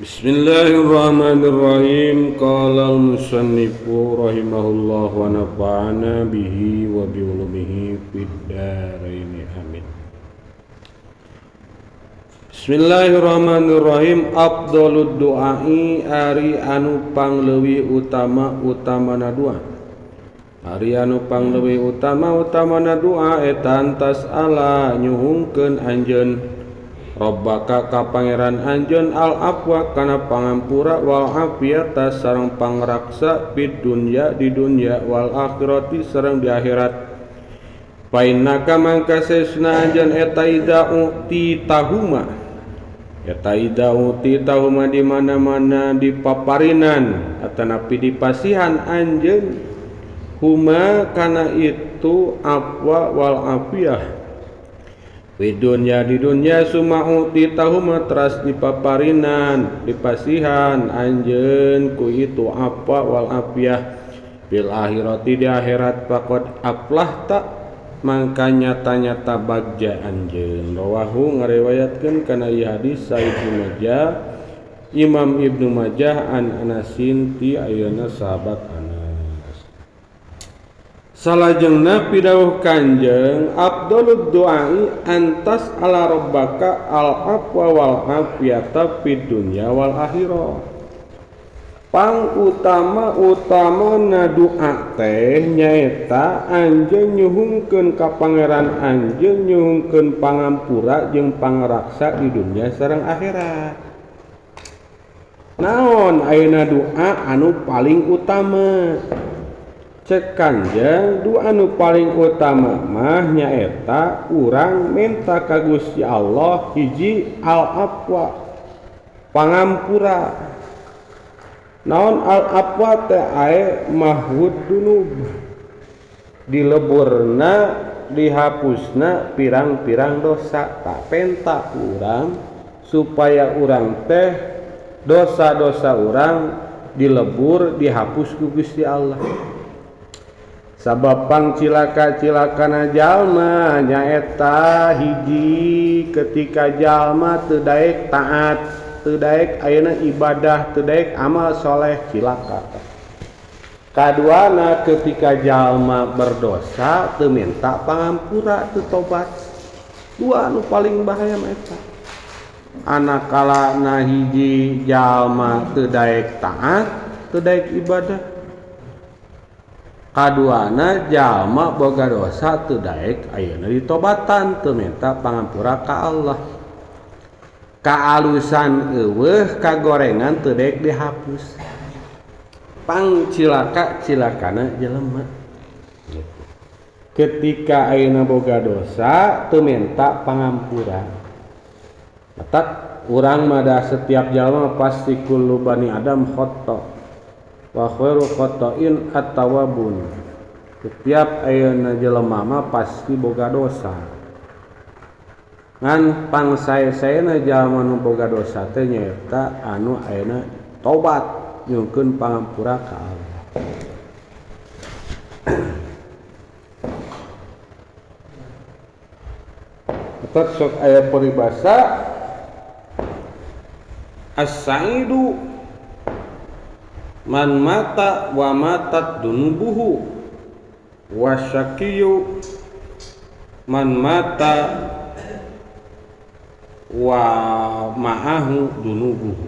Bismillahirrahmanirrahim. Qala al-musannifu rahimahullah wa nafa'ana bihi wa bi ulumihi fid dharain. Amin. Bismillahirrahmanirrahim. Afdhalud du'ai ari anu pangleuwih utama utamana doa. Ari anu pangleuwih utama utamana doa eta antas ala nyuhungkeun anjeun Rabbaka ka pangeran anjeun al afwa kana pangampura wal afiyata sareng pangraksa fid dunya di dunya wal akhirati sareng di akhirat. Fa innaka mangka saesna anjeun eta idza uti tahuma, eta idza uti tahuma di mana-mana dipaparinan atanapi dipasihan anjeun huma kana itu afwa wal afiyah di dunya di dunya sumau ditahuma teras dipaparinan dipasihan anjeun ku itu apa wal afiyah bil akhirati di akhirat faqad aflahta mangka nyata-nyata bagja anjeun. Rawahu ngariwayatkeun kana ieu hadis Sa'id bin Majah Imam Ibnu Majah an Anasin ti ayeuna sahabat Anas. Salajengna pidawuh Kanjeng afdhalud du'ai antas ala rabbaka al afwa wal afiyata fid dunya wal akhirah. Pang utama utamana doa teh nyaeta anjeun nyuhungkeun ka pangeran anjeun nyuhungkeun pangampura jeung pangraksa di dunya sareng akhirat. Naon ayeuna doa anu paling utama? Cek Kanjeng doa anu paling utama mah nyaeta urang minta ka Gusti Allah hiji al afwa pangampura. Naon al afwa teh ae mahwud dunub, dileburna dihapusna pirang-pirang dosa. Tak penta urang supaya urang teh dosa-dosa urang dilebur dihapus ku Gusti Allah. Sabab pang cilaka-cilakana jalma nyaeta hiji ketika jalma teu daek taat, teu daek ayeuna ibadah, teu daek amal soleh, cilaka. Kaduana ketika jalma berdosa teu minta pangampura, teu tobat. Dua anu paling bahaya mah eta. Anakalana hiji jalma teu daek taat, teu daek ibadah. Kaduana jalma boga dosa teu daek ayeuna ditobatan, teu minta pangampura ka Allah. Kaalusan eueuh kagorengan teu daek dihapus. Pang cilaka cilakana jelema. Ketika ayeuna boga dosa teu minta pangampura. Matak urang mah da setiap jalma pasti kullu bani Adam khata wa khairu khata'in at-tawwabun. Setiap ayeuna jelema mah pasti boga dosa. Ngan pangsae-saena jalma nu boga dosa teh nyaeta anu ayeuna tobat nyungkeun pangampura ka Allah. Eta sok aya peribasa as-sa'idu man mata wa matat dunubuhu wasyaqiyu man mata wa ma'ahu dunubuhu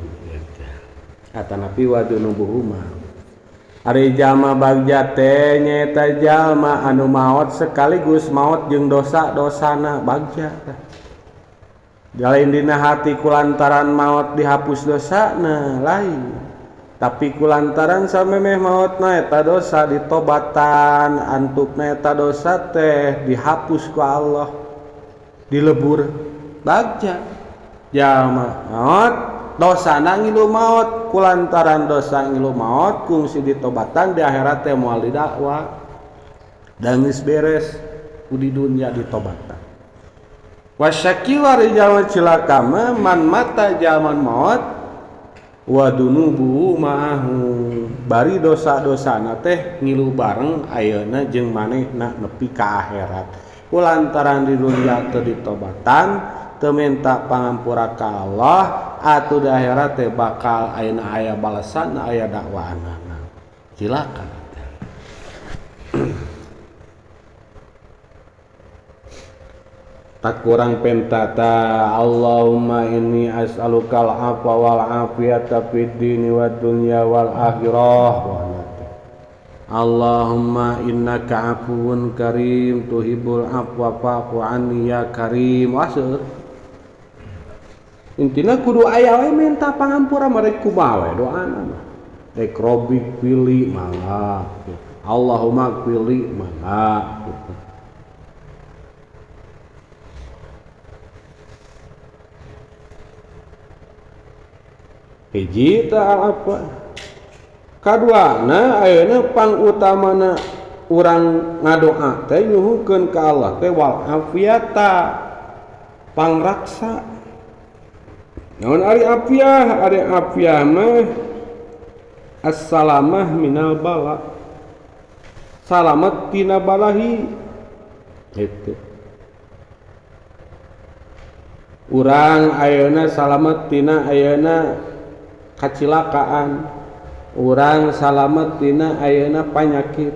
atanapi wa dunubuhu ma. Ari jalma bagja teh nyaeta jalma anu maot sekaligus maot jeung dosa-dosana bagja. Lain dina hati kulantaran maot dihapus dosana lain, tapi kulantaran samemeh maotna eta dosa ditobatan, antukna eta dosa teh dihapus ku Allah, dilebur. Bagja jalma maot dosana ngilu maot, kulantaran dosa ngilu maot kungsi ditobatan di akhirat teh moal didakwa, da geus beres ku di dunya ditobatan. Wasyaki wari jalma cilaka mah man mata jalma maot wa dunubu ma'ahu, bari dosa-dosana teh ngilu bareng ayeuna jeung manehna nepi ka akhirat. Kulantaran di dunya teu ditobatan, teu minta pangampura ka Allah atuh di akhirat teh bakal ayeuna aya balasan aya dakwaanana. Silakan. Tak kurang pentata Allahumma inni as'alukal afwa wal afiyata fid dini wad dunya wal akhirah. Allahumma innaka afuwun karim tuhibbul afwa fa'fu anni ya karim. Wah seueur. Intina kudu aya we minta pangampura merek kumaha we doana mah. Rek robi pilih mangga. Allahumma pilih mangga gitu. Hiji teh apa? Kaduana ayeuna pangutamana urang ngadoa teh nyuhunkeun ka Allah teh wal afiata pangraksa. Naon ari afiah? Ari afiah mah assalamah minal bala. Salamet tina balahi. Gitu. Urang ayeuna salamet tina ayeuna kacilakaan, urang salamet tina ayeuna panyakit,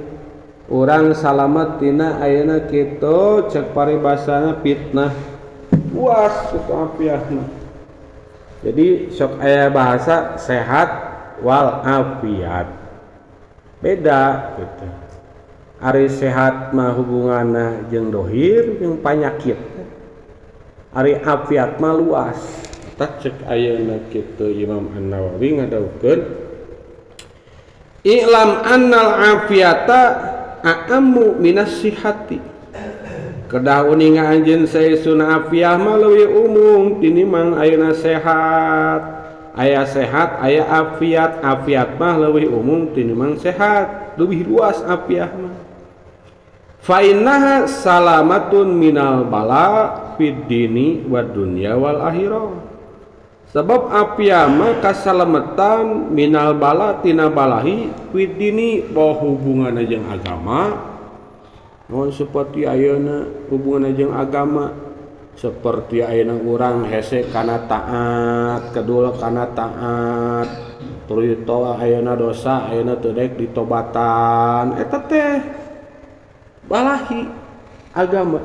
urang salamet tina ayeuna kitu cek paribasana fitnah. Puas kitu afiahna. Jadi sok aya bahasa sehat wal afiat. Beda gitu. Ari sehat mah hubunganna jeung dohir jeung panyakit. Ari afiat mah luas. Tak cek ayeuna kitu Imam An-Nawawi ngadawukeun i'lam annal afiata a'ammu minas sihati. Kedah uninga anjeun saesuna afiah mah leuwih umum tinimbang ayeuna sehat. Aya sehat aya afiat, afiat mah leuwih umum tinimbang sehat, leuwih luas afiah mah. Fa innaha salamatun minal bala fid dini wad dunya wal akhirah. Sebab afiah mah kasalametan minal bala tina balahi fid dini bahwa hubunganna jeung agama. Naon seperti ayeuna hubunganna jeung agama, seperti ayeuna urang hese kana taat, kedul kana taat, tuluy toa ayeuna dosa ayeuna teu daek ditobatan, eta teh balahi agama.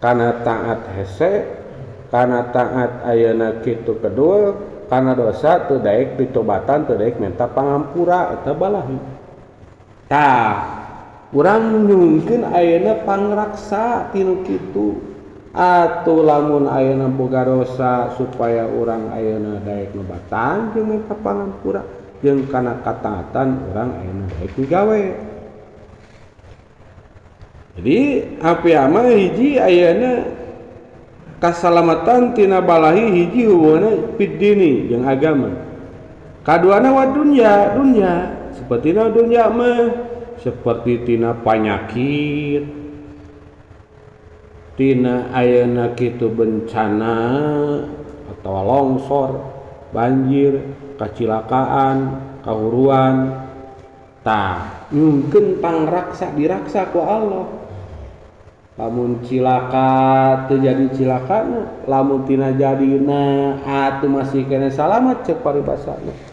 Kana taat hese, kana taat ayeuna kitu kedul, kana dosa teu daek ditobatan, teu daek minta pangampura, eta balahi. Tah, urang nyungkeun ayeuna pangraksa tinu kitu. Atuh lamun ayeuna boga dosa supaya urang ayeuna daek nobatan jeung minta pangampura jeung kana kataatan urang ayeuna daek migawe. Jadi api mah hiji ayeuna kasalamatan tina balahi hiji hubunganna fid dini jeung agama. Kaduana wa dunya, dunya sapertina dunya mah seperti tina panyakit, tina ayeuna kitu bencana atau longsor, banjir, kacilakaan, kahuruan. Tah, nyungkeun pangraksa diraksa ku Allah. Lamun cilaka teu jadi cilakana, lamun tina jadina atuh masih kene salamet cek paribasana.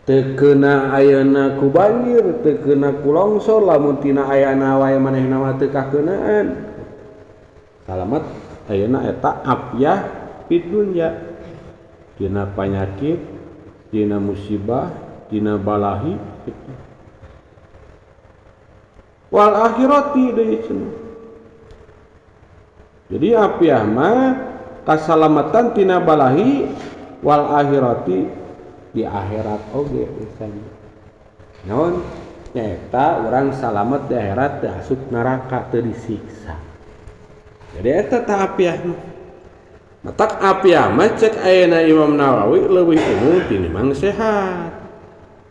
Teu keuna ayeuna ku banjir, teu keuna ku longsor, lamun tina ayana wae manehna mah teu kakeunaan. Salamet ayeuna eta afiah fid dunya. Tina panyakit, tina musibah, tina balahi gitu. Wal akhirati deui cenah. Jadi afiah mah kasalamatan tina balahi wal akhirati di akhirat oge misalnya. Naon nyaeta urang salamet di akhirat teu asup neraka teu disiksa. Jadi eta tah afiah mah. Matak afiah mah cek ayeuna Imam Nawawi leuwih umum tinimbang sehat.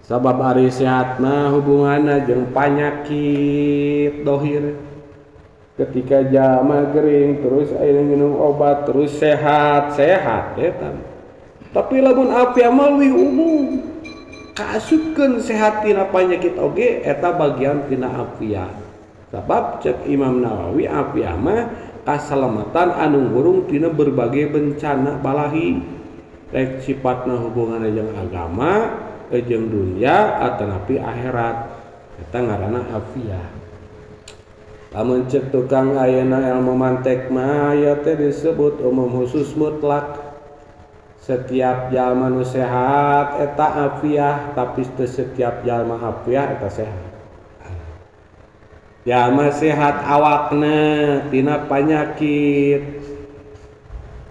Sabab ari sehat mah hubunganna jeung panyakit dohir. Ketika jalma gering terus ayeuna minum obat terus sehat, sehat eta. Tapi lamun afiah mah leuwih umum. Kaasupkeun sehat tina panyakit oge eta bagian tina afiah. Sabab cek Imam Nawawi afiah mah Kasalamatan anu ngurung tina berbagai bencana balahi rek sifatna hubunganna jeung agama jeung dunia atanapi akhirat eta ngaranna afiah. Lamun ceuk tukang ayeuna ilmu mantek mah aya teh disebut umum khusus mutlak. Setiap jalma nu sehat eta afiah, tapi teu setiap jalma afiah eta sehat. Jalma sehat awakna tina panyakit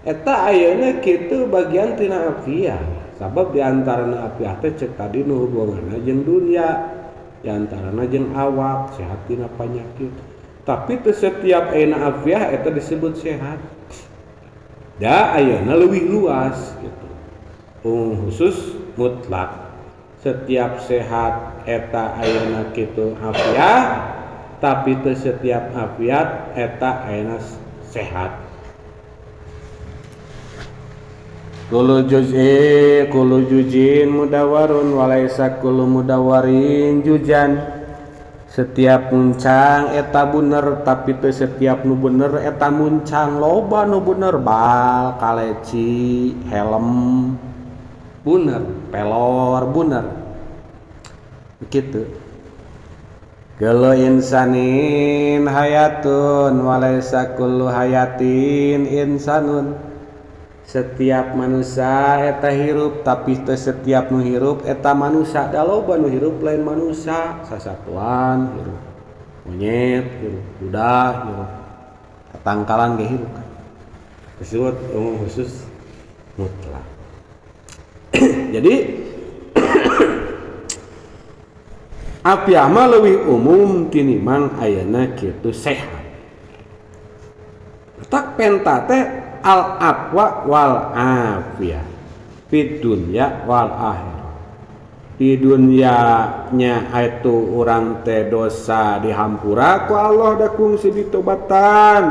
eta ayeuna kitu bagian tina afiah. Sabab diantarana afiah teh cek tadi nu hubunganna jeung dunia, diantarana jeung awak sehat tina panyakit. Tapi teu setiap ayeuna afiah eta disebut sehat. Da ayeuna leuwih luas gitu. Umum khusus mutlak. Setiap sehat eta ayeuna kitu afiah, tapi teu setiap afiat eta ayeuna sehat. Kullu juz'in kullu juz'in mudawarun walaisa kullu mudawarin jujan. Setiap muncang eta bener, tapi teu setiap nu bener eta muncang. Loba nu bener bal, kaleci, helm bener, pelor bener. Begitu. Kullu insanin hayatun walaysa kullu hayatin insanun. Setiap manusia eta hirup, tapi teu setiap nu hirup eta manusia. Da loba nu hirup lain manusia, sasatuan hirup, monyet hirup, kuda hirup, tatangkalan ge hirup kan. Disebut umum khusus mutlak. Jadi afiah mah leuwih umum tinimbang ayeuna kitu sehat. Tak penta teh al aqwa wal afiyah fid dunya wal akhirah. Di dunyanya itu urang teh dosa dihampura ku Allah da kungsi ditobatan,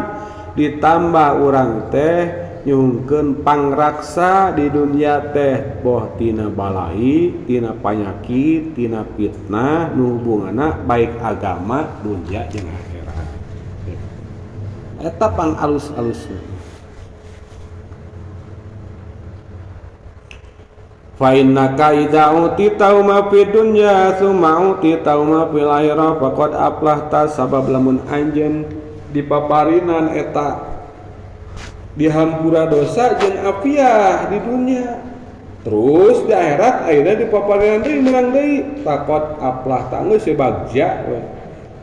ditambah urang teh nyungkeun pangraksa di dunia teh boh tina balahi, tina panyakit, tina fitnah nu hubunganna baik agama dunia jeung akhirat. Eta pang alus-alusna. Fa innaka idza utita ma fid dunya summa utita ma fil akhirah faqad aflahta. Sabab lamun anjeun dipaparinan eta dihampura dosa jeung afiah di dunia, terus di akhirat ayeuna dipaparinan deui menang deui, faqad aflahta geus bagja we.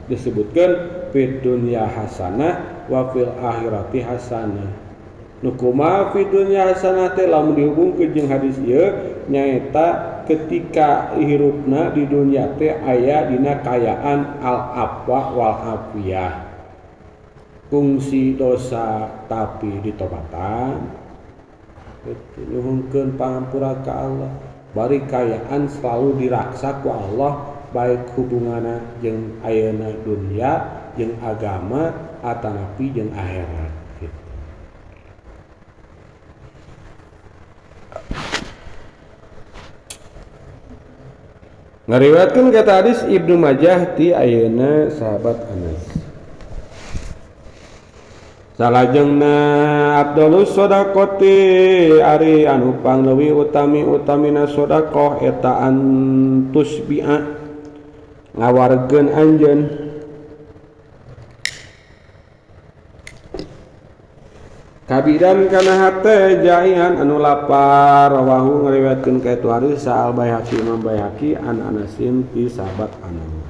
Disebutkeun fid dunya hasanah wa fil akhirati hasanah. Nu kumaha fi dunya hasanah teh lamun dihubungkeun jeung hadis ieu nyaeta ketika hirupna di dunia teh aya dina kayaan al afwa wal afiyah, kungsi dosa tapi ditobatan, nyuhunkeun pangampura ka Allah, bari kayaan selalu diraksa ku Allah baik hubunganna jeung ayeuna dunia jeung agama atanapi jeung akhirat. Ngariwayatkeun kata hadis Ibnu Majah ti ayeuna sahabat Anas. Salajengna afdalus shadaqati ari anu pangleuwih utami utamina sedekah eta antusbi'a ngawargeun anjeun kabidan kana hate jaian anu lapar. Rawahu ngariwayatkeun ka itu hadis Al Baihaqi Imam Baihaqi an Anasin ti sahabat Anas.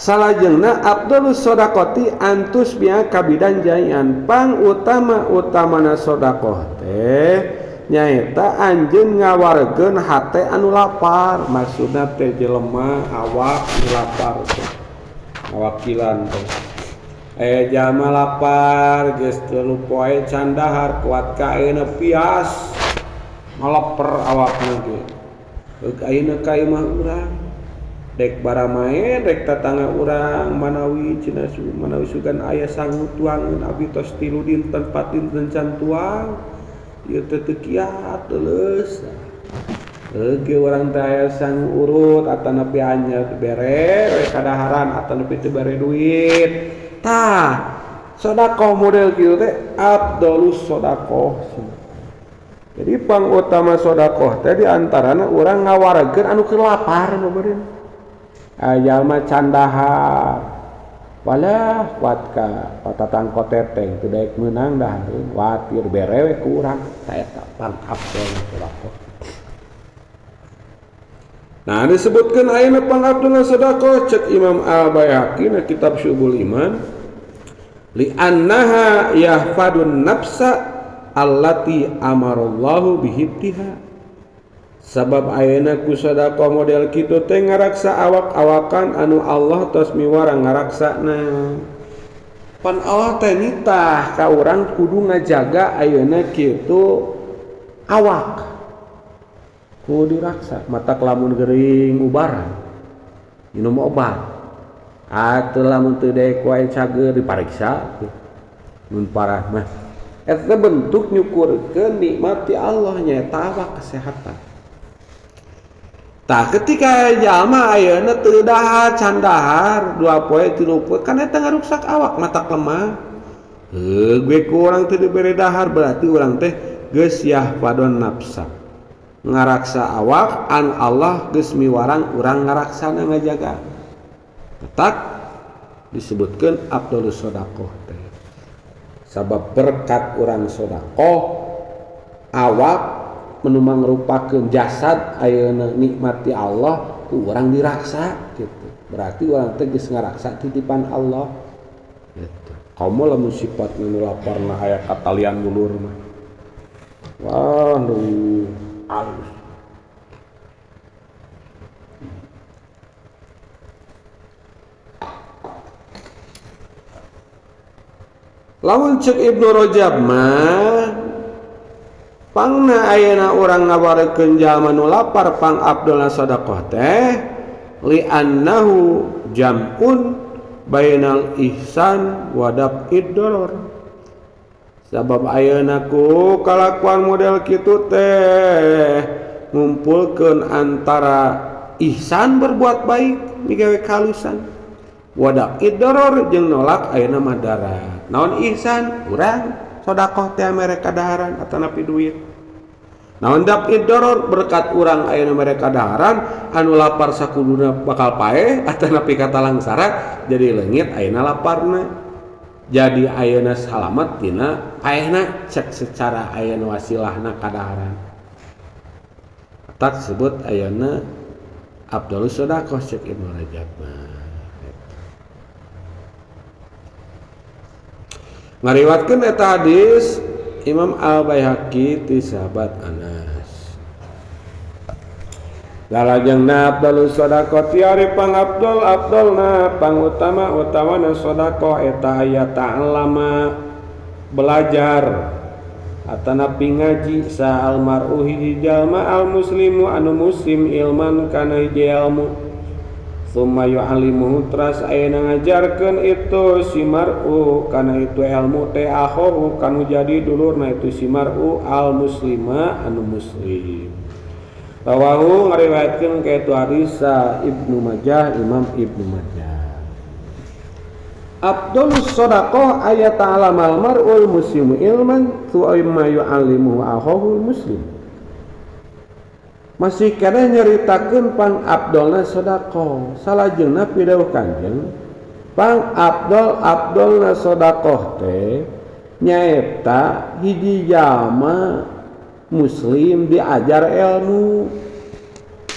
Salajengna afdalus shadaqati antus bi'a kabidan jaian, pang utama utamana sedekah teh nyaeta anjeun ngawargeun hate anu lapar. Maksudna teh jelema awak anu lapar teh ngawakilan teh jalma lapar geus teu poe can dahar kuat ka ayeuna pias maleper awakna ge. Heug ayeuna ka imah urang dek baramae dek tatangga urang manawi cenah manawi sugan aya sangu tuangeun abdi tos 3 dinten 4 dinten can tuang ieu teh teu kiat leuleus. Heug urang teh aya sangu urut atanapi anyar bere we kadaharan atanapi teu bere duit. Tah sedekah model kieu teh afdalus sedekah. Jadi pangutama sedekah teh di antarana urang ngawaregeun anu keur lapar meureun. Jalma candahar walah watka patatang koteteng teu daek meunang dahareun watir bere we ku urang ta eta pang afdal sedekah. Nah disebutkeun ayeuna pang afdal sedekah cek Imam Al-Baihaqi na kitab Syu'bul Iman li annaha yahfadun nafsa allati amarallahu bihibtiha. Sabab ayeuna ku sedekah model kitu teh ngaraksa awak-awakan anu Allah tos miwarang ngaraksana. Pan Allah teh nitah ka urang kudu ngajaga ayeuna kitu awak. Kudu diraksa, matak lamun gering ubaran minum obat. Atuh lamun teu daek wae cager dipariksa mun parah mah. Eta bentuk nyukurkeun nikmat ti Allah nyaeta awak kesehatan. Tah ketika jalma ayeuna teu dahar can dahar 2 poe 3 poe kan eta ngaruksak awak matak lemah. Heuh gue ku urang teu dibere dahar berarti urang teh geus yahfadon nafsa. Ngaraksa awak an Allah geus miwarang urang ngaraksana ngajaga. Tetak disebutkeun afdalus sedekah teh. Sabab berkat urang sedekah awak menumang rupakeun jasad ayeuna nikmat ti Allah ku urang diraksa gitu. Berarti urang teh geus ngaraksa titipan Allah gitu. Komo lamun sifat nu laparna aya katalian dulur mah. Wah, nu alus. Lamun cek Ibnu Rajab mah pangna ayeuna urang ngawarekeun jalma nu lapar pang abdulna sadaqah teh li annahu jam'un bainal ihsan wa daf'id daror. Sabab ayeuna ku kalakuan model kitu teh ngumpulkeun antara ihsan berbuat baik migawe kalusan wa daf'id daror jeung nolak ayeuna madarat. Naon ihsan urang sedekah teh mereka daharan atanapi duit. Naon daf'id daror berkat urang ayeuna mereka daharan anu lapar sakuduna bakal paeh atanapi katalangsara jadi leungit ayeuna laparna. Jadi ayeuna salamet tina paehna cek secara ayeuna wasilahna kadaharan. Tak sebut ayeuna afdalus sedekah cek Ibnu Rajab mah. Ngariwatkeun eta hadis Imam Al-Baihaqi ti sahabat Anas. Lalajengna afdalus sedekah ti ari pangabdol abdolna pangutama utamana sedekah eta aya ta'allama belajar atanapi ngaji sa almar'u hiji jalma al muslimu anu muslim ilman kana hiji ilmu. Summa yu'allimuhu teras ayeuna ngajarkeun itu si mar'u kana itu ilmu teh akhohu kanu jadi dulurna itu si mar'u al muslima anu muslim. Rawahu ngariwayatkeun ka itu hadis Ibnu Majah Imam Ibnu Majah. Afdalus shadaqah ayat ta'lamal mar'ul muslimu ilman thumma yu'allimuhu akhohu muslim. Masih kena nyeritakeun pang abdolna sedekah salajengna pidawuh Kanjeng pang abdol abdolna sedekah teh nyaeta hiji jalma muslim diajar ilmu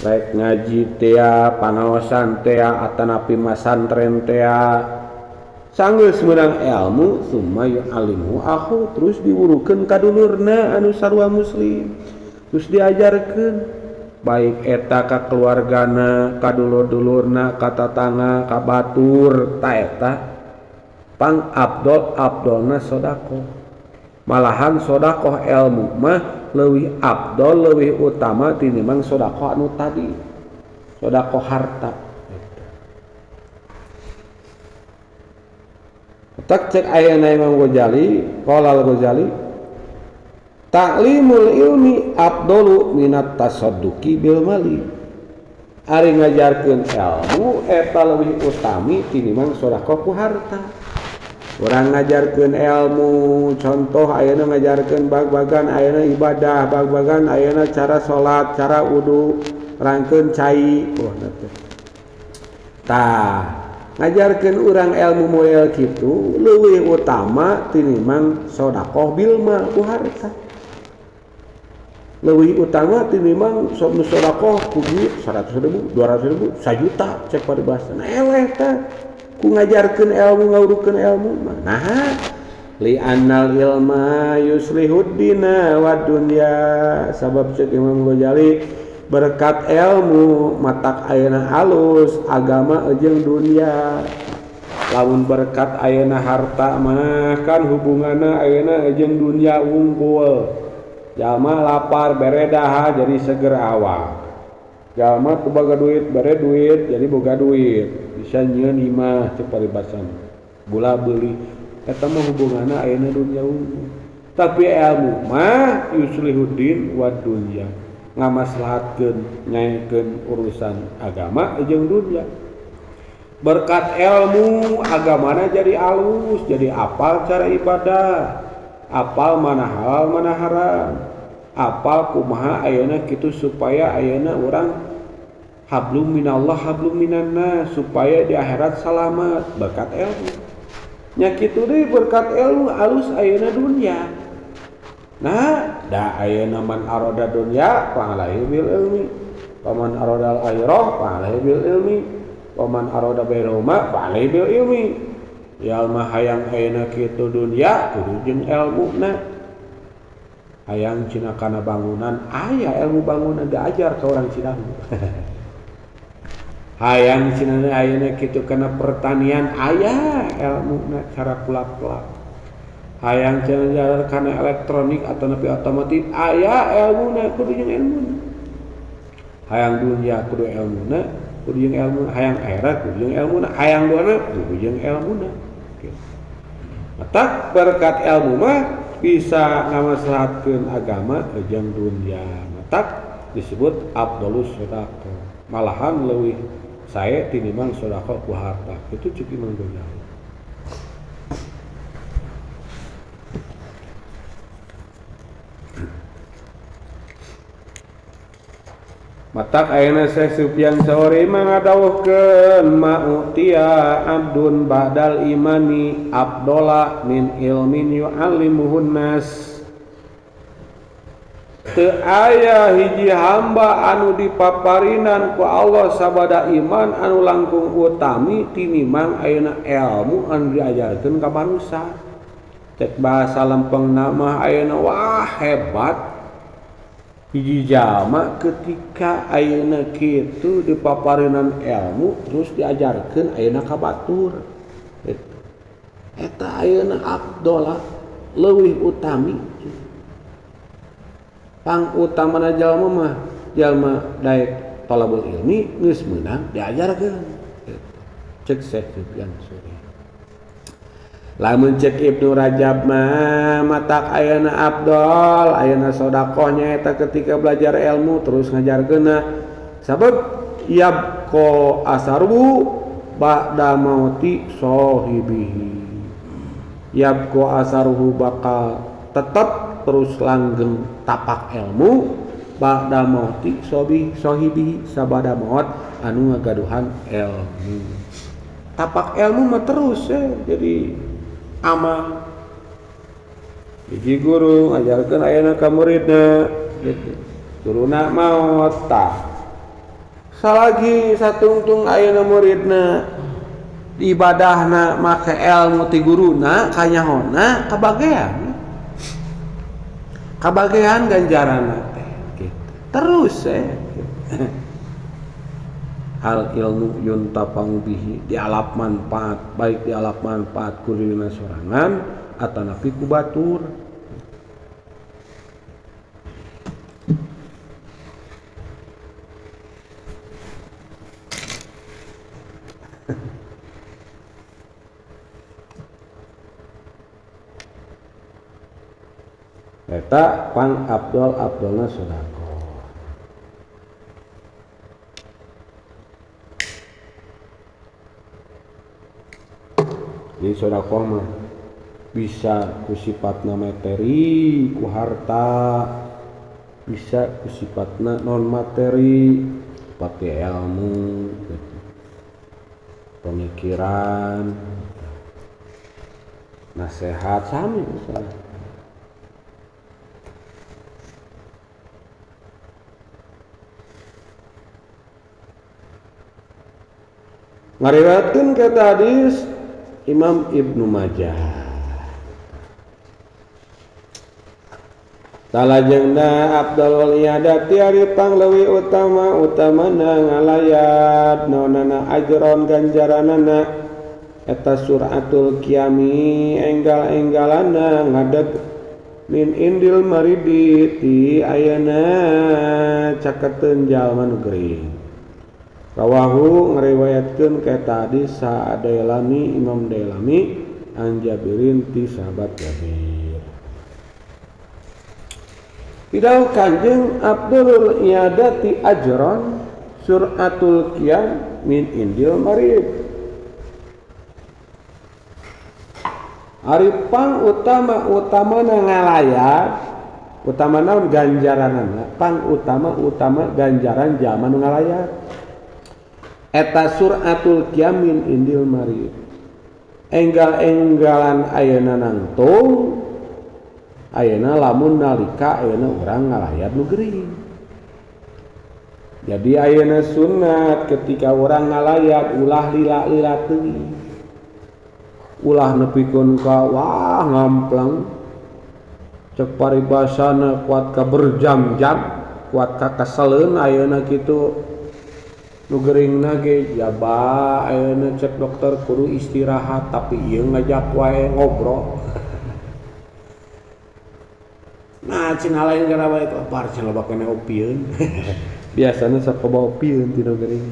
rek ngaji tea pangaosan tea atanapi masantren tea sanggeus meunang ilmu summa yu'allimu akhu terus diwurukeun ka dulurna anu sarua muslim terus diajarkeun baik eta ka keluargana ka dulur-dulurna ka tatangga ka batur ta eta pang abdol abdolna sedekah. Malahan sedekah ilmu mah leuwih abdol leuwih utama tinimbang sedekah anu tadi sedekah harta. Tak cek ayeuna Imam Ghazali qala Al-Ghazali ta'limul ilmi afdalu minat tasadduqi bil mali. Ari ngajarkeun ilmu eta leuwih utami tinimbang sedekah ku harta. Urang ngajarkeun ilmu, contoh ayeuna ngajarkeun bag-bagan ayeuna ibadah, bag-bagan ayeuna cara salat, cara wudu, rangkeun cai. Wah teh. Tah, ngajarkeun urang ilmu model kitu leuwih utama tinimbang sedekah bil mal ku harta. Leuwih utama tinimbang sedekah ku duit 100.000, 200.000, 1 juta cek paribasana. Eleh teh. Ku ngajarkeun ilmu ngaurukeun ilmu mah. Nah, li annal ilma yuslihud dina wa dunya. Sabab cek Imam Ghazali berkat ilmu matak ayeuna alus agama jeung dunya. Lamun berkat ayeuna harta mah kan hubunganna ayeuna jeung dunya wungkul. Jalma lapar bere daha jadi seger awak. Jalma teu boga duit bere duit jadi boga duit. Bisa nyieun imah cek paribasan bula beuli eta mah hubunganna ayeuna dunya unggul. Tapi ilmu mah yuslihuddin wa dunya, ngamaslahatkeun nyaekeun urusan agama jeung dunya. Berkat ilmu agamana jadi alus, jadi apal cara ibadah, apal mana halal mana haram, apal kumaha ayeuna kitu supaya ayeuna urang hablum minallah hablum minannas supaya di akhirat selamat berkat ilmu. Nya kitu deui berkat ilmu alus ayeuna dunya. Nah, da ayeuna man arada dunya fa alaihi bil ilmi, wa man arada al akhirah fa alaihi bil ilmi, wa man arada bainahuma fa alaihi bil ilmi. Jalma hayang ayeuna kitu dunya kudu jeung ilmuna. Hayang cina kana bangunan aya ilmu bangunan diajar ka urang Cidahu. Hayang cenah ayeuna kitu kana pertanian aya ilmuna cara kulak-kulak. Hayang cenah kana elektronik atau nepi otomotif aya ilmuna kudu jeung ilmuna. Hayang dunya kudu ilmuna, kudu jeung ilmuna, hayang akhirat kudu jeung ilmuna, hayang duana kudu jeung ilmuna. Matak berkat ilmu mah bisa ngamaslahatkeun agama jeung dunya. Matak disebut afdhalus sedekah. Malahan leuwih sae tinimbang sedekah ku harta. Itu cek Imam Ghazali. Matak ayeuna Syekh Sufyan Sauri ngadawuhkeun ma'utia abdun ba'dal imani abdola min ilmin yu'allimuhun nas. Teu aya hiji hamba anu dipaparinan ku Allah sabada iman anu langkung utami tinimbang ayeuna ilmu anu diajarkeun ka manusa. Cek bahasa lempeng mah ayeuna wah hebat. Hiji jalma ketika ayeuna kitu dipaparinan ilmu terus diajarkeun ayeuna ka batur. Eta ayeuna abdolah leuwih utami. Pang utamana jalma mah jalma daek talabul ilmi geus meunang diajarkeun. Cek Syekh Sufyan Sauri. Lamun cek Ibnu Rajab mah matak ayeuna abdol ayeuna sedekahnya eta ketika belajar ilmu terus ngajarkeunna. Sabab yabqa asaru ba'da mauti sahibihi. Yabqa asaruhu bakal tetep terus langgeng tapak ilmu ba'da mauti sahibihi sabada maut anu ngagaduhan ilmu. Tapak ilmu mah terus ya, jadi amal. Hiji guru ngajarkeun ayeuna ka muridna gitu. Guruna maot tah. Salagi satungtung ayeuna muridna ibadahna make ilmu ti guruna kanyahona kabagean. Kabagean ganjaranna teh gitu. Terus gitu. Hal ilmu yuntafa'u bihi dialap manfaat, baik dialap manfaat ku dirina sorangan atanapi ku batur. Eta pang abdol abdolna sedekah. Jadi sedekah mah Bisa ku sifatna materi, ku harta, bisa ku sifatna non materi, seperti ilmu, gitu, pemikiran, nasihat sami misalnya. Ngariwayatkeun ka hadis Imam Ibnu Majah. Talajengna afdalul iyadati ari pangleuwih utama utamana ngalayat naonana ajron ganjaranana eta suratul qiyami enggal-enggalana ngadeg min indil maridi ti ayana caketeun jalma nu gering. Rawahu ngariwayatkeun ka eta hadis Dailami Imam Dailami an Jabirin ti sahabat Jabir. Pidauh kanjeng abdul iyadati ajron suratul qiyam min indil marid. Ari pang utama utamana ngalayat utama naon ganjaranana pang utama utama ganjaran jalma nu ngalayat eta suratul qiyam min indil marid. Enggal-enggalan ayeuna nangtung ayeuna lamun nalika ayeuna urang ngalayat nu gering. Jadi ayeuna sunat ketika urang ngalayat ulah lila-lila teuing. Ulah nepikeun ka wah ngamplang. Cek paribasana kuat ka berjam-jam, kuat ka keseleun ayeuna kitu. Nu geringna ge jaba ayeuna cek dokter kudu istirahat tapi ieu ngajak wae ngobrol. Nah, cenah lain gara wae bar cenah loba keneh opieun. Biasana sok loba opieun ti nu gering.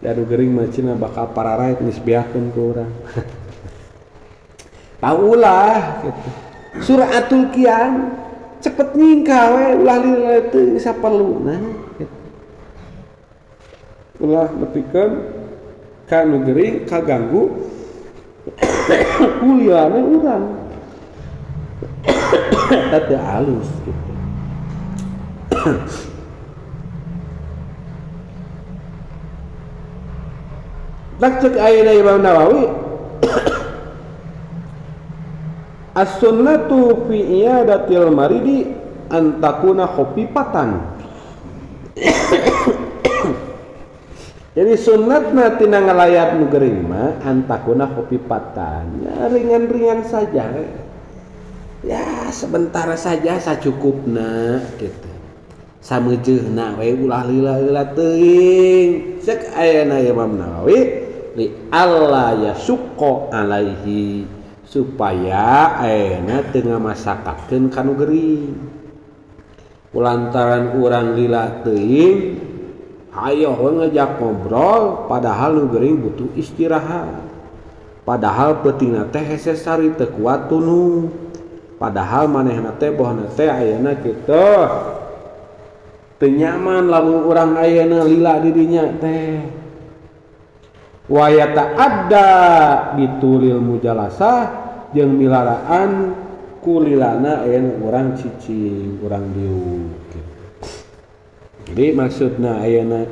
Da nu gering mah cenah bakal pararaet geus beakeun ku urang. Tah ulah kitu. Suratul qiyam cepet nyingkah we ulah lila teu saperluna kitu. Ulah nepikeun ka nu gering kaganggu kuliahna urang. Eta teu alus gitu. Tak cek ayeuna Imam Nawawi as-sunnatu fi iyadatil maridi an takuna khafifatan. Jadi sunnatna tina ngalayat nu gering mah an takuna khafifatan, ya, ringan-ringan saja. Ya sebentar saja sacukupna gitu. Sameujeuhna we ulah lila-lila teuing. Cek ayeuna Imam Nawawi li alla yasuqqa alaihi supaya ayeuna teu ngamasakakeun ka nu gering. Kulantaran urang lila teuing hayoh we ngajak ngobrol padahal nu gering butuh istirahat. Padahal peutingna teh hese sari teu kuat tunu. Padahal manehna teh bohna teh ayeuna kitu teu nyaman lamun urang ayeuna lila di dinya teh. Wa yata'adda bitulil mujalasah jeung milaraan kulilana ayeuna urang cicing, urang diuk gitu. Jadi maksudna ayeuna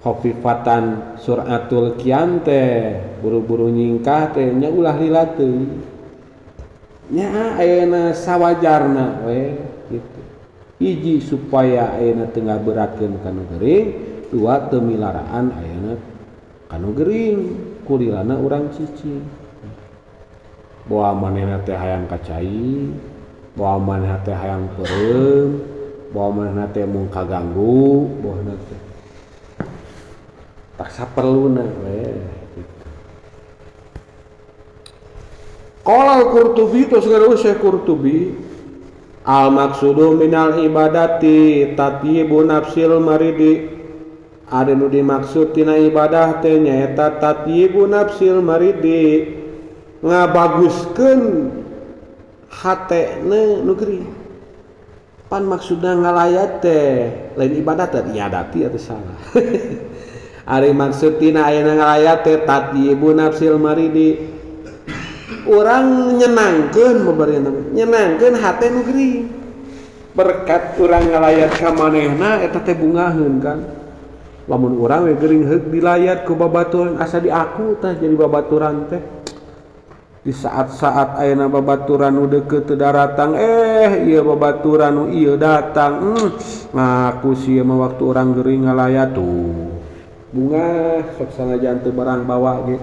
khafifatan suratul qiyam teh buru-buru nyingkah teh nya ulah lila teuing. Nya ayeuna sawajarna we gitu. Hiji supaya ayeuna teu ngaberatkeun ka nu gering, dua teu milaraan ayeuna ka nu gering kulilana urang cicing. Boa manehna teh hayang ka cai, boa manehna teh hayang peureum, boa manehna teh mung kaganggu, bohna teh. Tak saperluna we gitu. Qala al-Qurtubi tos ngareus Syekh Qurtubi al maqsudu minal ibadati tatyibu nafsil maridi. Ada nu dimaksud tina ibadah teh nyaeta tatyibu nafsil maridi, ngabaguskeun hatena nu gering. Pan maksudna ngalayat teh lain ibadah teh iadati atau salah. Ari maksud tina ayeuna ngalayat teh tatyibu nafsil maridi, Urang nyenangkeun babarian nyenangkeun hate nu gering. Berkat urang ngalayat ka manehna eta teh bungaheun kan. Lamun urang we gering heuk dilayat ku babaturan asa diaku tah jadi babaturan teh. Di saat-saat ayeuna babaturan nu deukeut teu daratang ieu babaturan nu ieu datang. Ngaku sia mah waktu urang gering ngalayat tuh. Bunga sok sanajan teu barang bawa ge.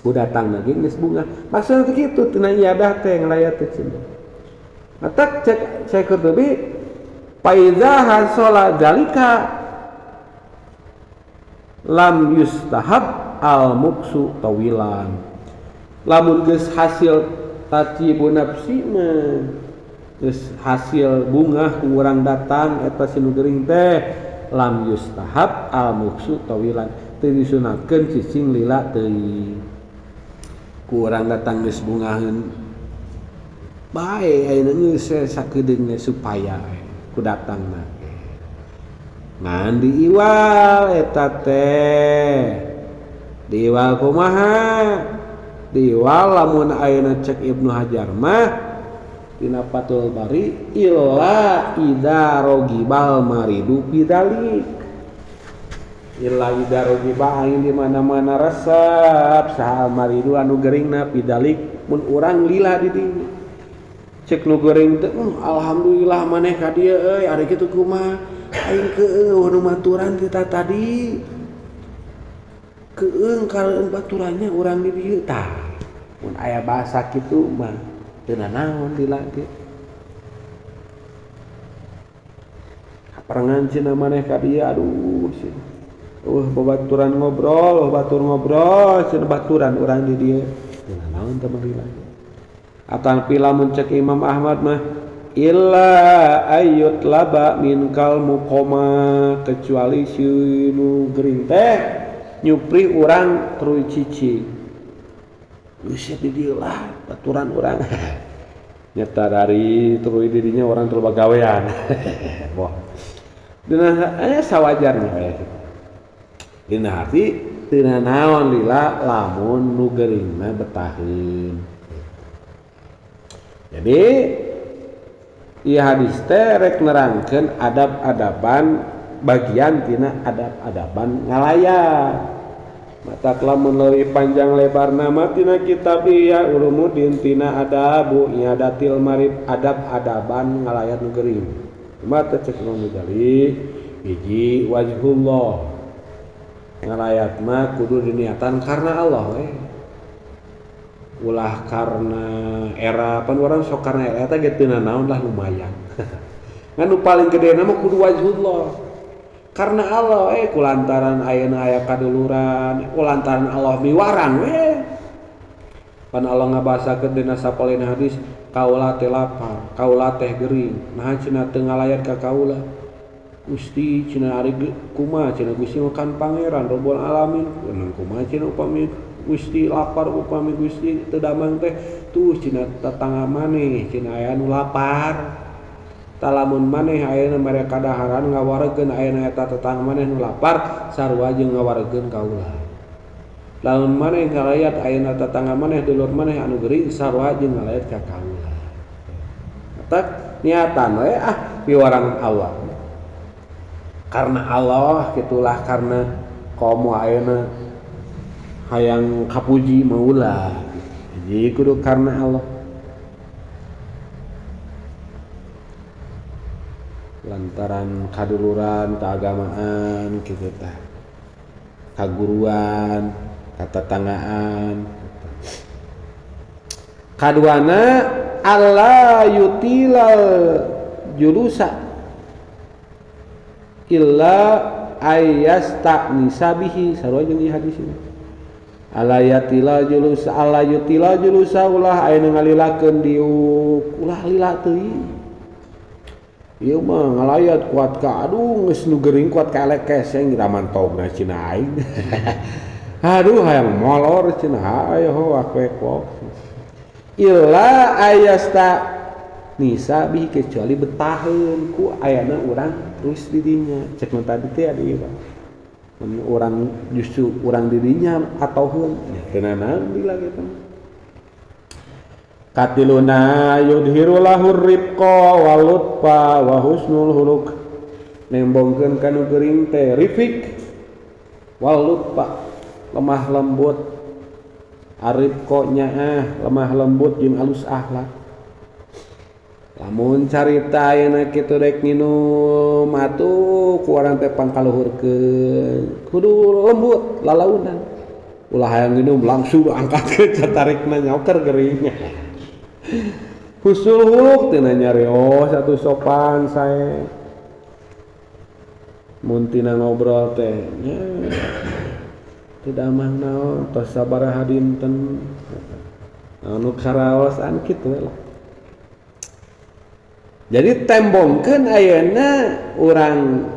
Ku datang lagi geus bunga. Maksudna teh kitu tina iadah teh ngalayat teh cenah. Matak cek Syekh Qurtubi faiza hasala zalika lam yustahab al muksu tawilan. Lamun geus hasil tatyibu nafsi mah geus hasil bungah ku urang datang eta si nu gering teh lam yustahab al muksu tawilan teu disunatkeun cicing lila teuing. Ku urang datang geus bungaheun bae ayeuna geus sakedeung supaya ku datangna ngan diiwal eta teh diiwal kumaha diiwal lamun ayeuna cek Ibnu Hajar mah dina Fathul Bari illa idza rogibal maridu bidalik illa idza rogiba aing di mana-mana resep saha maridu anu geuringna bidalik mun urang lila di dinya cek nu geuring teh alhamdulillah maneh ka dieu euy ari kitu kumaha aing keung nu maturan kita tadi keung kaleun baturannya urang di dieu tah mun aya bahasa kitu mah teu nanaon lila ge kaparengan cenah maneh ka dieu aduh cenah babaturan ngobrol batur ngobrol cenah baturan urang di dieu teu nanaon teh mah lila atapi lamun cek Imam Ahmad mah illa ayyut laba minkal muqoma kecuali si nu gering teh nyupri urang teruy cicing geus di dieu lah baturan urang nyata dari teruy di dinya urang terlalu bagawean wah dina sawajarnya we dina hati teu nanaon lila lamun nu geuringna betaheun. Jadi ieu hadis teh rek nerangkeun adab-adaban bagian tina adab-adaban ngalayat. Matak lamun leuwih panjang lebarna mah tina kitab Ihya Ulumuddin tina adabu iadatil marib adab-adaban ngalayat nu gering. Mata cek Imam Ghazali hiji wajhullah ngalayat mah kudu diniatan karena Allah we. Ulah karena era pan urang sok karena era eta ge teu nanaon lah lumayan. Ngan nu paling gedena mah kudu wajhullah. Karena Allah kulantaran ayeuna aya kaduluran, kulantaran Allah miwarang we. Pan Allah ngabahasakeun dina sapalihna hadis, kaula teh lapar, kaula teh gering, naha cenah teu ngalayat ka kaula. Gusti cenah ari kumaha cenah Gusti mah kan pangeran Rabbul Alamin, kumaha cenah upami Gusti lapar upami Gusti teu damang teh tuh cenah tetangga maneh cenah aya nu lapar. Talamun maneh ayeuna mere kadaharan ngawaregeun ayeuna eta tetangga maneh nu lapar sarua jeung ngawaregeun kaula. Lamun maneh ngalayat ayeuna tetangga maneh dulur maneh anu gering sarua jeung ngalayat ka kaula. Matak niatan we piwarangan Allah. Karena Allah gitulah karena komo ayeuna hayang kapuji maulah. Jadi kudu karena Allah. Lantaran kaduluran, keagamaan gitu tah. Kaguruan, katetanggaan. Kaduana alla yutilal julusa illa ayasta'nisa bihi sarua jeung ieu hadis ini. Ala yatila julusa ala yutila julusa ulah aya ngalilakeun diuk ulah lila teuing. Ieu mah ngalayat kuat ka aduh geus nu gering kuat ka elek keseng ramantogna cenah aing. Aduh hayang molor cenah ayo akwek. Illa ayasta nisa bi kecuali betaheun ku ayana urang terus di dinya. Cek nu tadi teh ada ieu. Mun urang justru urang di dinya atauheun nya teu nanaon lila kitu. Katiluna yudhiru lahu rifqa wal lutfa wa husnul khuluq. Nembongkeun ka nu geuring teh rifik wal lutfa, lemah lembut. Arifqa nyaah lemah lembut jeung alus akhlak. Lamun carita ayeuna kitu rek nginum atuh ku urang teh pangkaluhurkeun. Kudu lembut lalaunan. Ulah hayang nginum langsung angkatkeun catarikna nyoker geuringnya. Husnul khuluq tina nyarios atuh sopan sae. Mun tina ngobrol teh nya tidak mah naon tos sabaraha dinten anu karaosan kitu lah. Jadi tembongkeun ayeuna urang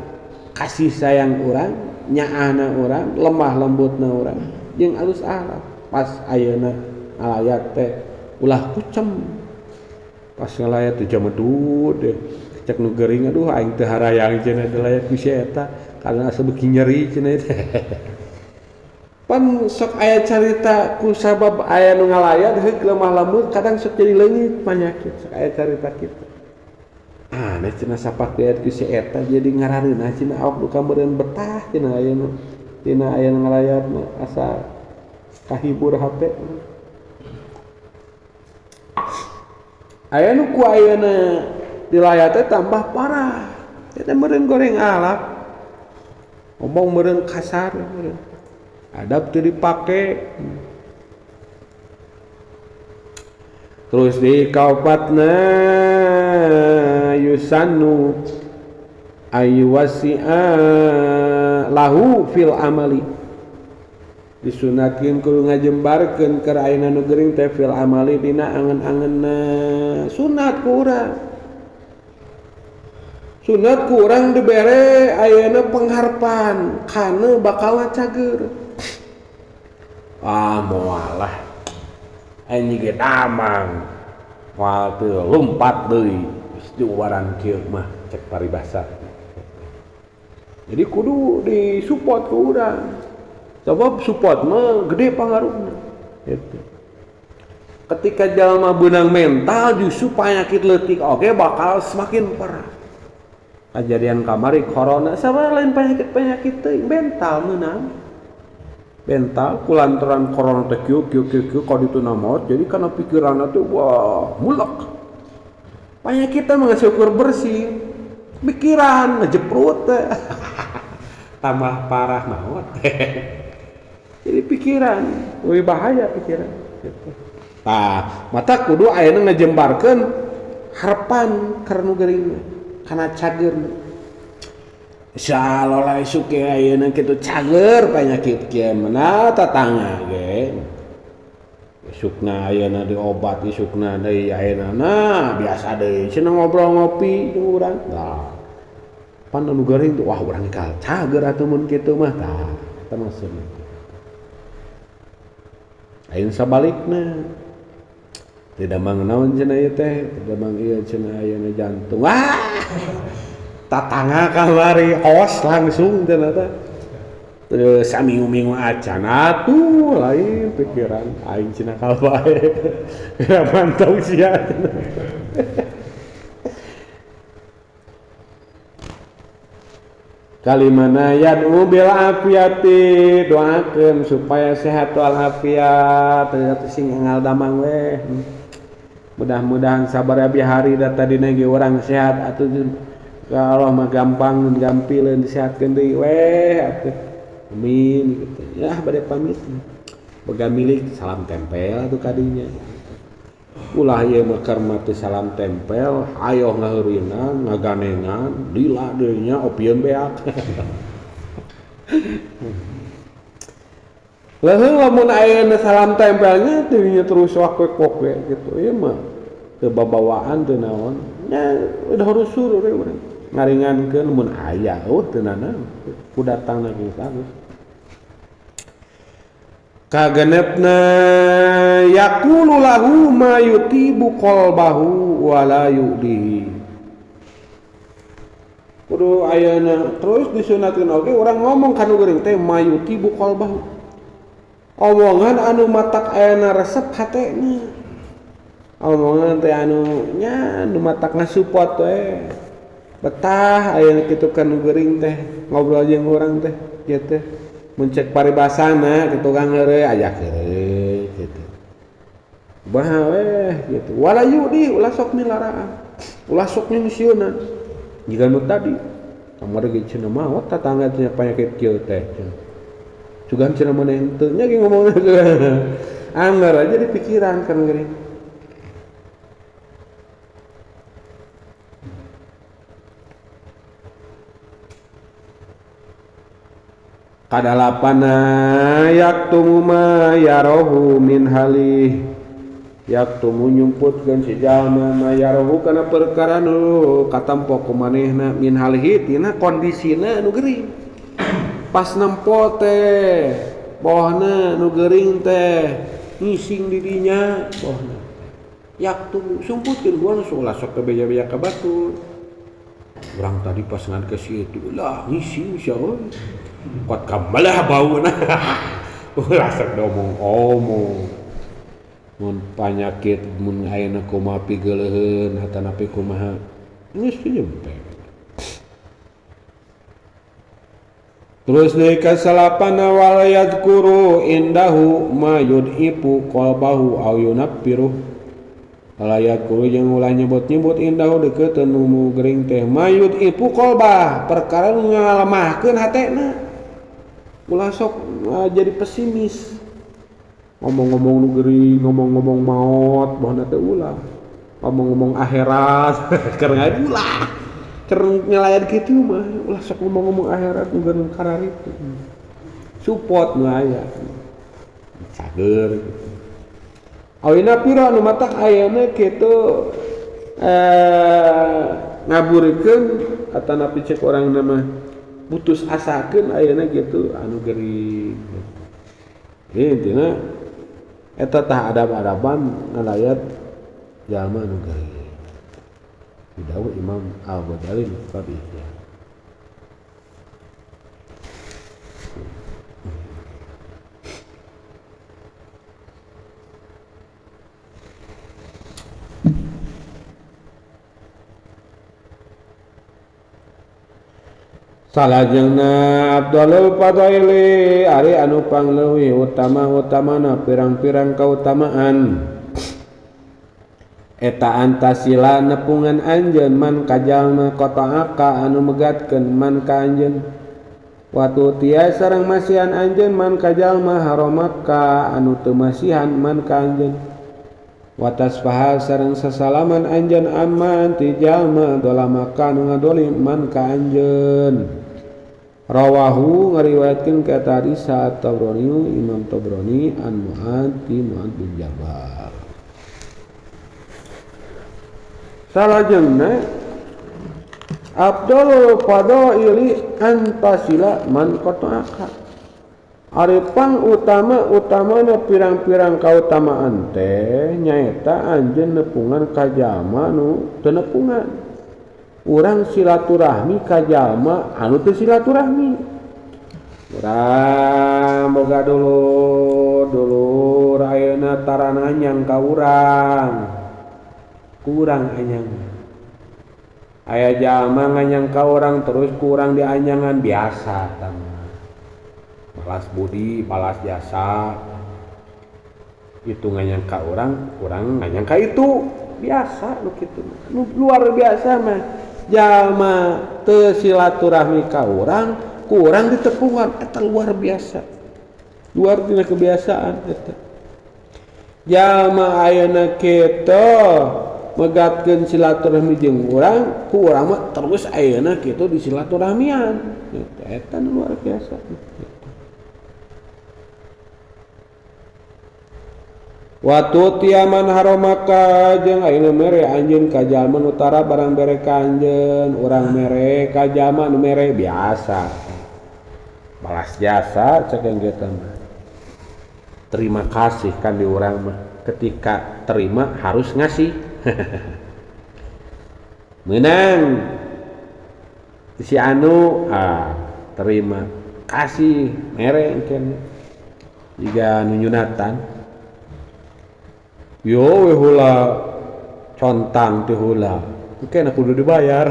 kasih sayang urang, nyaahna urang, lemah lembutna urang jeung alus akhlak. Pas ayeuna ngalayat teh ulah kucem. Pas ngalayat teh jamedud deh. Cek nu geuring aduh aing teu harayang cenah teh layat ku si eta karena asa beuki nyeri cenah teh. Pan sok aya carita ku sabab aya nu ngalayat heuk lemah lembut kadang sok jadi leungit panyakit sok aya carita kitu. Aneh cenah sapak diayat ku si eta jadi ngarareunah cenah awak duka meureun betah cenah ayeuna tina aya nu ngalayatna asa kahibur hate. Aya nu ku ayeuna dilayat teh tambah parah. Eta meureun goreng alak. Ngomong meureun kasar meureun. Adab teu dipake. Terus di kaopatna yusannu aywasi'a lahu fil amali. Disunatkeun kudu ngajembarkeun keur ayeuna nu geuring teh fil amali dina angen-angenna. Sunat ku urang. Sunat ku urang dibere ayeuna pengharpan kana bakal cager. Ah moal lah. Anjing ge damang. Moal teu lumpat deui geus diubaran kieu mah cek paribasa. Jadi kudu disupport ku urang. Sebab support mah gede pangaruhna. Gitu. Ketika jalma beunang mental justru penyakit leutik oge bakal semakin parah. Kejadian kamari corona sama lain penyakit-penyakit teuing mental meunang. Mental kulantaran corona teh kieu kieu kieu kieu ka ditu maot jadi kana pikiranna teh wah mulek. Penyakit teh mah syukur bersih. Pikiran ngejeprut teh. Tambah parah maot. Jadi pikiran lebih bahaya pikiran gitu. Tah, mata kudu ayeuna ngejembarkeun harapan karena geuring kana cager. Insyaallah isuk ge ayeuna kitu cager penyakit kieu mah tatangga ge. Isukna ayeuna diobat, isukna deui ayeuna na biasa deui cenah ngobrol ngopi jeung urang. Tah. Pan anu geuring tuh wah urang kal cager atuh mun kitu mah tah eta maksudna. Ayeuna sabalikna tidak mang naon cenah ieu teh, tidak mang ieu cenah ayeuna jantung. Wah. Tatangga kamari os langsung cenah teh. Teu saminggu-minggu acan atuh lain pikiran aing cenah kal bae. Ya mantau sia. Kalimana yad'u bil afiati, doakeun supaya sehat wal afiat, teu sing engal damang weh. Mudah-mudahan sabar abi hari da tadina ge urang sehat atuh ka Allah mah gampang gampileun disehatkeun deui weh atuh. Amin gitu. Ya bade pamit. Boga milik salam tempel atuh kadinya. Ulah ieu mah keur mati salam tempel, ayo ngaheurinan, ngaganengan, lila deui nya opieun beak. Leuheung lamun ayeuna salam tempelnya teu nya terus wakwek-wek gitu. Ieu mah teu babawaan teu naon. Nya udah rusur we urang. Ngaringankeun mun aya eueuh teu nanaon. Ku datangna geus bagus. Kagenepna yaqulu lahu ma yutibu qalbahu wa la yu'dihi. Kudu ayeuna terus disunatkeun oge urang ngomong ka nu geuring teh ma yutibu qalbahu. Omongan anu matak ayeuna resep hatena. Omongan teh anu nya nu matak ngasupport we. Betah aya kitu kan nu geuring teh ngobrol jeung urang teh kitu. Mun cek paribasana kitu kang heureuy aya heureuy kitu. Bah we kitu. Wala yudi ulah sok milaraan. Ulah sok nyungsieunan. Jiga nu tadi kamari ge cenah maot tatangga cenah penyakit kieu teh. Sugan cenah maneh henteu nya ge ngomongna. Anggar aja di pikiran kan geuring. Kadalapana yaktumu ma yarohu min halih yaktumu nyumputkeun si jalma ma yarohu kana perkara nu katampo ku manehna min halihi tina kondisina nu geuring. Pas nempo teh bohna nu geuring teh ngising di dinya bohna. Yaktumu sumputkeun gua ulah sok beja-beja ka batur. Urang tadi pas ngan ke situ lah ngising sia euy. Kuat kamalah bauna. Ulah sok omong-omong. Mun panyakit mun ayeuna kumaha pigeuleuheun hatanapi kumaha geus jempe. Terus deui kasalapana wal yadhkuru indahu ma yud'ifu qalbahu aw yunaffiruh. Wal yadhkuru jeung ulah nyebut-nyebut indahu deukeutkeun nu geuring teh ma yud'ifu qalbah perkara nu ngalemahkeun hatena. Ulah sok jadi pesimis. Ngomong-ngomong nu geuring, ngomong-ngomong maot, bahna teh ulah. Ngomong-ngomong akhirat, keur ulah. Keur ngelayan kitu mah ulah sok ngomong-ngomong akhirat nu geuring kararitu. Support nu aya. Cager gitu. Awina pira nu matak ayeuna kitu ngaburikeun atanapi cek urang mah putus asakeun ayeuna kitu anu geuring. Intina eta tah adab-adaban ngalayat jalma anu geuring. Didawuh Imam Al-Ghazali bab Ihya. Salajengna Abdul Fadaili ari anu pangleuwih utama-utamana pirang-pirang kautamaan eta antasila nepungan anjeun man kajalma qata'aka anu megatkeun man ka anjeun watu tia sareng masihan anjeun man kajalma haramaka anu teu masihan man ka anjeun watas faha sareng sasalaman anjeun amman ti jalma dolamaka anu ngadolim man ka anjeun. Rawahu ngariwayatkeun ka tadi saat Tabrani Imam Tabrani an Mu'ad ti Mu'ad bin Jabal. Salajengna Abdul Fadaili antasila man qata'aka. Ari pang utama-utamana pirang-pirang kautamaan teh nyaeta anjeun nepungan ka jalma nu teu nepungan. Urang silaturahmi ka jalma anu teu silaturahmi. Urang boga dulur ayeuna tarana anyang ka urang. Kurang anyang. Aya jalma nganyang ka urang terus kurang dianyangan biasa tah. Balas budi, balas jasa. Itu nganyang ka urang, urang nganyang ka itu. Biasa nu kitu. Nu luar biasa mah. Jalma teu silaturahmi ka urang, kurang ditepungan eta luar biasa. Luar tina kebiasaan eta. Jalma ayeuna kitu megatkeun silaturahmi jeung urang, ku urang mah terus ayeuna kitu di silaturahmian. Eta luar biasa. Watu tiaman haromaka jeung ayeuna mere anjeun ka jalma nu tara barang bere ka anjeun, urang mere ka jalma nu mere biasa. Balas jasa cek engge mah. Terima kasih kan di urang mah. Ketika terima harus ngasih. Menang si anu terima kasih mere engke jiga nu nyunatan. Yo we hula Contang ti heula. Engke kudu dibayar.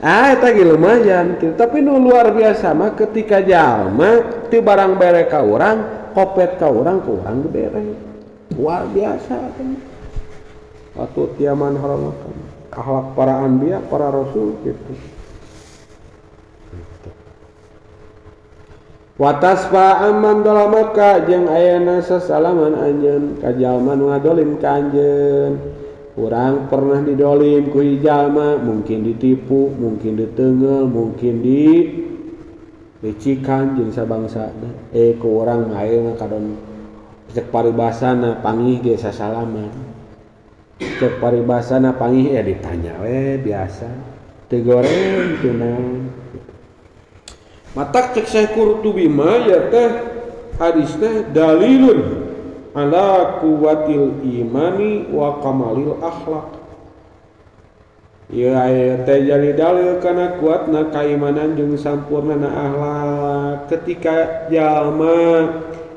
Ah eta ge lumayan kitu. Tapi nu luar biasa mah ketika jalma ti barang bere ka urang, kopet ka urang, ku urang dibere. Luar biasa kan. Waktu tiaman haramakan akhlak para anbiya, para rasul gitu. Watasfa amman dolamaka jeung ayana sasalaman anjeun ka jalma nu ngadolim ka anjeun. Urang pernah didolim ku jalma, mungkin ditipu, mungkin diteunggeul, mungkin di licikan jeung sabangsana. Ku urang ayeuna kadon cek paribasana pangih ge sasalaman. Cek paribasana pangih ya ditanya we biasa. Teu goreng teu naon. Matak cek Syekh Qurtubi mah ya teh hadis teh dalilun ala kuwatil imani wa kamalil akhlak. Ya aya teh jadi dalil kana kuatna kaimanan jeung sampurnana akhlak. Ketika jalma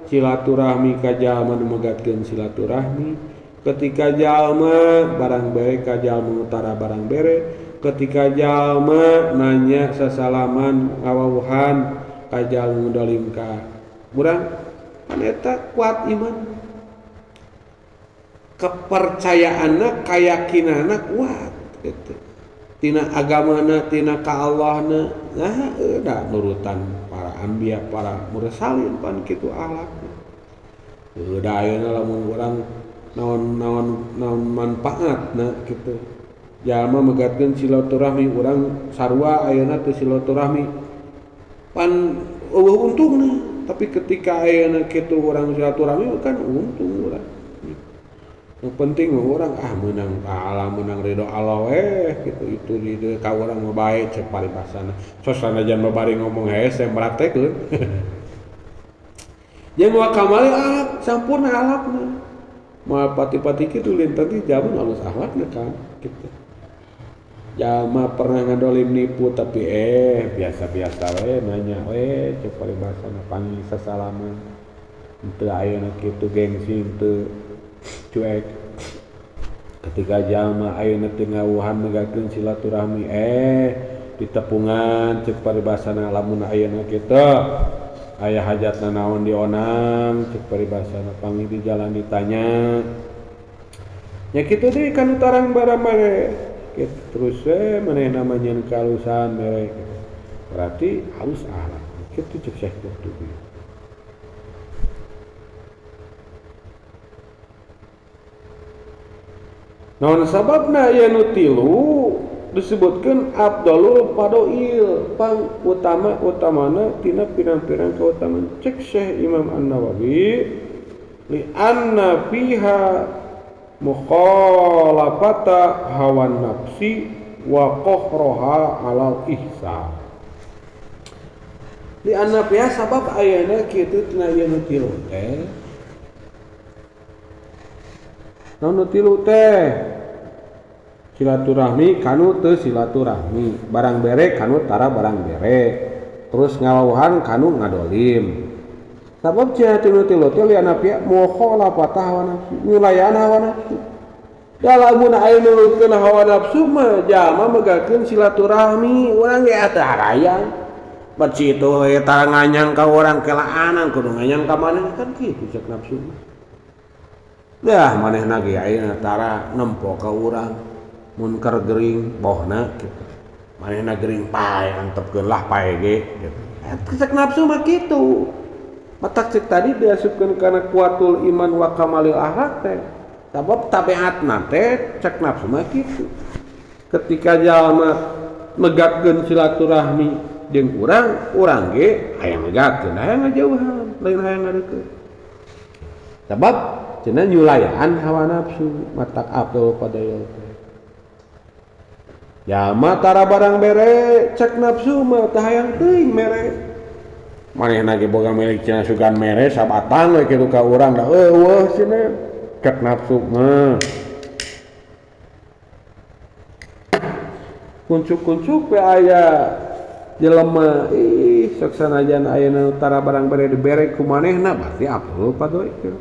silaturahmi ka jalma nu megatkeun silaturahmi, ketika jalma barang bere ka jalma utara barang bere, ketika jalma nanya sasalaman ngawauhan ka jalma nu dolim ka urang, pan eta kuat iman. Kepercayaanna, keyakinanna kuat gitu. Tina agamana, tina ka Allahna, nah da nurutan para anbiya, para mursalin pan kitu akhlakna. Da ayeuna lamun urang naon-naon naon manfaatna kitu. Jalma megatkeun silaturahmi urang sarua ayeuna teu silaturahmi pan eueuh untungna, tapi ketika ayeuna kitu urang silaturahmi kan untung urang. Yang penting mah urang menang pahala, menang ridho Allah gitu. Itu di ka urang mah bae cek paribasana. Sosana jan mah bari ngomong hese praktekeun. Jeung wa kamali akhlak sampurna akhlakna. Moal pati-pati kitu lin tadi jamun alus akhlakna kan gitu. Jalma pernah ngadolim nipu tapi biasa-biasa we nanya we cek paribasana panggil sasalaman. Henteu ayeuna kitu gengsi henteu cuek. Ketika jalma ayeuna teu ngawuhan megakeun silaturahmi ditepungan cek paribasana lamun ayeuna kitu aya hajatna naon dionang cek paribasana panggil di jalan ditanya nya kitu deui kan tarang barang mere kitu terus we manehna mah nyeun kalusan mere kitu. Berarti halus akhlak kitu cek Syekh Qurtubi. Naon sababna aya nu tilu disebutkeun afdalul fadail pang utama utamana tina pirang-pirang kautamaan cek Syekh Imam An-Nawawi li anna fiha mukhalafata hawa nafsi wa qahraha alal ihsan. Li anna fiha sabab ayana kitu tina ieu nu tilu teh. Naon nu tilu teh? Silaturahmi kanu teu silaturahmi, barang bere kanu tara barang bere, terus ngawauhan kanu ngadolim. Sabab cenah tilu tilu teh liana pia mukhalafata hawa nafsu, nyulayan hawa nafsu. Da lamun aya nurutkeun hawa nafsu mah jalma megakeun silaturahmi, urang ge atuh harayang. Bat situ eta nganyang ka urang kelaanan kudu nganyang ka maneh kan kitu cek nafsu mah. Dah manehna ge ayeuna tara nempo ka urang mun keur gering bohna kitu. Manehna gering pae antepkeun lah pae ge gitu. Eta cek nafsu mah kitu. Matak cek tadi diasupkeun kana kuatul iman wa kamalil akhlak teh. Sabab tabiatna teh cek nafsu mah kitu. Ketika jalma megatkeun silaturahmi jeung urang, urang ge hayang megatkeun, hayang ngajauhan, lain hayang ngadeukeut. Sabab cenah nyulayan hawa nafsu matak abdul fadail teh. Jalma tara barang bere cek nafsu mah teh hayang teuing mere. Manehna ge boga milik cenah sugan mere sabatang we kitu ka urang da eueuh cenah cek nafsu mah. Kuncuk-kuncuk we aya jelema ih sok sanajan ayeuna tara barang bere dibere ku manehna berarti abdul fadail.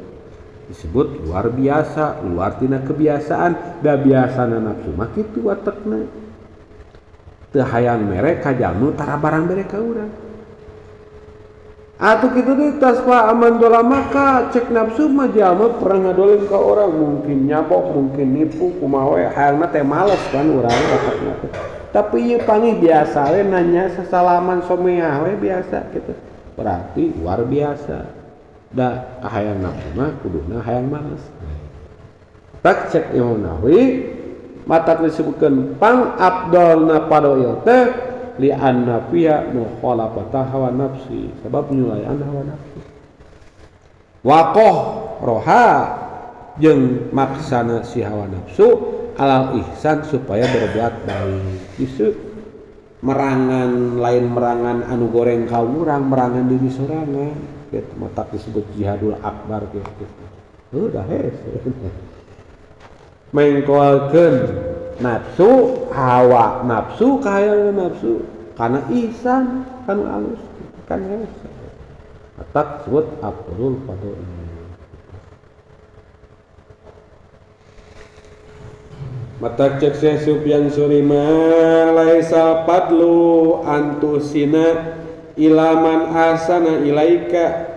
Disebut luar biasa, luar tina kebiasaan, da biasana nafsu mah kitu watekna. Teu hayang mere ka jalma tara barang bere ka urang. Atuh kitu teh tasfa aman maka cek nafsu mah jalma pernah ngadolim ka orang, mungkin nyabok, mungkin nipu, kumaha we hayangna teh males kan urang watekna teh. Tapi ieu panggih biasa we nanya sasalaman someah we biasa gitu. Berarti luar biasa. Da kahayang nafsu mah kuduna hayang males. Tak cek Imam Nawawi matak disebutkeun pang abdolna fadail teh li anna fiha mukhalafata hawa nafsi, sebab nyulayan hawa nafsu. Waqah roha jeung maksana si hawa nafsu alal ihsan supaya berbuat baik. Justru merangan lain merangan anu goreng ka urang, merangan diri sorangan. Gitu, matak disebut jihadul akbar gitu. Udah hese. Mengkolkeun nafsu, hawa nafsu, kahayangan nafsu karena ihsan kan alus kan hese. Matak disebut afdalul fadail. Matak cek Syekh Sufyan Surima laisa fadlu antusina ilaman asana ilaika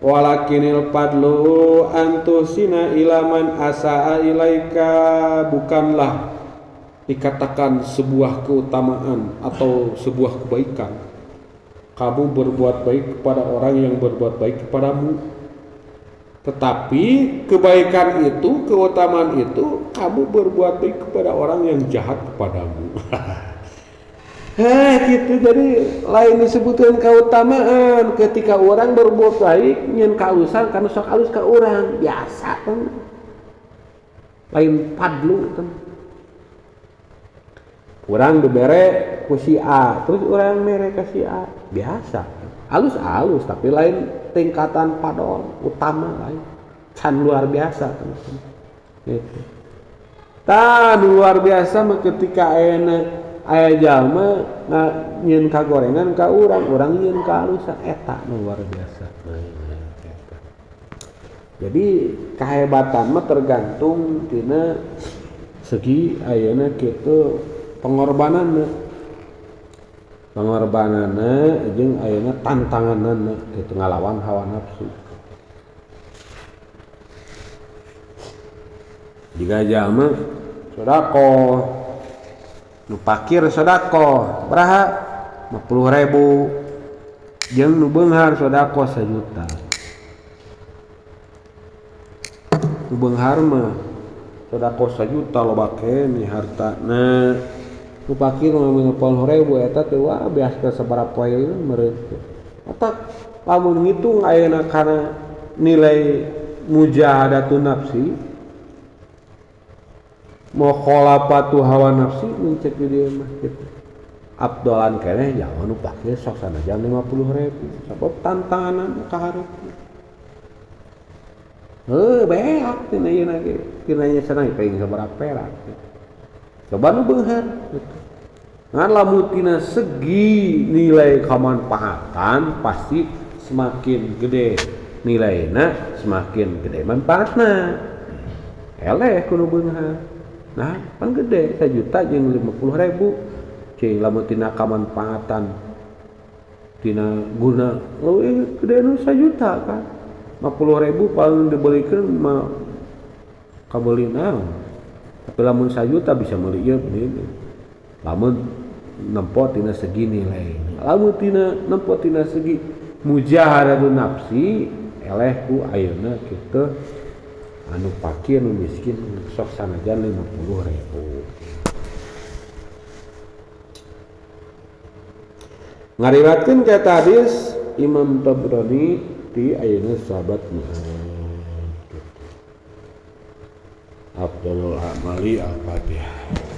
walakinil fadlu antusina ilaman asaa ilaika. Bukanlah dikatakan sebuah keutamaan atau sebuah kebaikan kamu berbuat baik kepada orang yang berbuat baik kepadamu, tetapi kebaikan itu, keutamaan itu kamu berbuat baik kepada orang yang jahat kepadamu. Heh gitu, jadi lain disebutkan keutamaan ketika orang berbuat baik nyen kausan kana sok alus ka urang biasa kan, lain fadlu kan. Urang dibere ku si A, terus urang mere ka si A, biasa alus-alus tapi lain tingkatan fadol utama lain can luar biasa teman-teman gitu. Tah luar biasa mah ketika ayeuna aya jalma nyieun kagorengan ka urang, urang nyieun kaalusan, eta nu luar biasa. Eta. Jadi kahebatan mah tergantung tina segi ayeuna kitu pengorbananna. Pengorbananna jeung ayeuna tantanganna kitu ngalawan hawa nafsu. Jika jalma sedekah nu pakir sedekah baraha 50.000 jeung nu beunghar sedekah 1 juta. Nu beunghar mah sedekah 1 juta loba keneh hartana. Nu pakir mah 50.000 eta teh wah beas ka sabaraha poe meureun. Eta lamun ngitung ayeuna kana nilai mujahadatun nafsi mukhalafatu hawa nafsi mencek di dieu mah gitu. Abdolan keneh jangan nu pakir sok sanajan 50.000 sabab tantanganan ka hareup. Heuh beak tina ieu ge tina nya cenah pengen sabaraha perak gitu. Coba nu beunghar gitu. Ngan lamun tina segi nilai kamanfaatan pasti semakin gede nilaina semakin gede manfaatna. Eleh kudu beunghar. Nah, pan gede 1 juta jeung 50.000. Cing lamun tina kamanfaatan tina guna leuwih gede nu 1 juta kan. 50.000 paling dibelikeun mah kabeuli naon. Tapi lamun 1 juta bisa meuli ieu beli ieu. Lamun nempo tina segi nilai. Lamun tina nempo tina segi mujahadatun nafsi eleh ku ayeuna kitu anu pakir anu miskin sok sanajan 50.000. Ngariwatkeun ka hadis Imam Tabrani ti ayeuna sahabat Muhammad. Afdalul amali al-Fatihah.